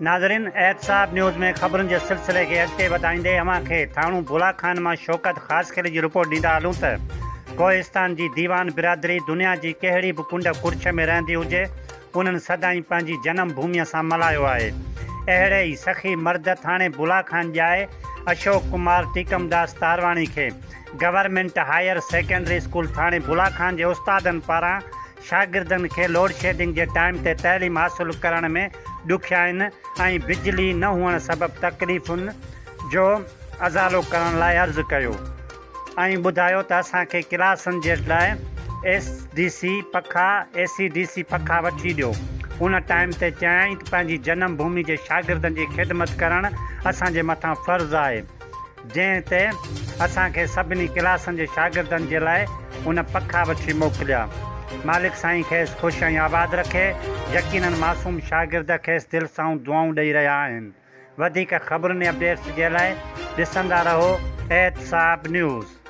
ناظرين احتساب نيوز ۾ خبرن جي سلسلي کي اڳتي وڌائيندي اوهان کي ٿاڻو بولا خان مان شوڪت خاصخيلي جي رپورٽ ڏيندا هلون ته ڪوهستان جي ديوان برادري دنيا جي ڪهڙي به ڪنڊ ڪڙڇ ۾ رهندي هجي انهن سدائين پنهنجي جنم ڀوميء سان ملهايو آهي. اهڙي ئي سخي مرد ٿاڻي بولا خان ڄائي اشوڪ ڪمار ٽيڪمداس تارواڻي کي گورنمينٽ هائير سيڪنڊري اسڪول ٿاڻي بولا خان جي استادن پاران شاگردن کي لوڊشيڊنگ جي ٽائيم تي تعليم حاصل ڪرڻ ۾ ڏکيائين ۽ بجلي نه هئڻ سبب تڪليفن جو ازالو ڪرڻ لاء عرض ڪيو ۽ ٻڌايو ته اسان کي ڪلاسن جي لاء ايس ڊي سي پکا، اي سي ڊي سي پکا وٺي ڏيو. ان ٽائيم تي چيائين ته پنهنجي جنم ڀومي جي شاگردن جي خدمت ڪرڻ اسان جي مٿان فرض آهي. جنهن تي اسان کي سڀني ڪلاسن جي شاگردن جي لاء ان پکا وٺي موڪليا. مالڪ سائين کيس خوش ۽ آباد رکي. يقينن معصوم شاگرد کيس دل سان دعائون ڏئي رهيا آهن. وڌيڪ خبرن ۽ اپڊيٽس جي لاء ڏسندا رهو احتساب نيوز.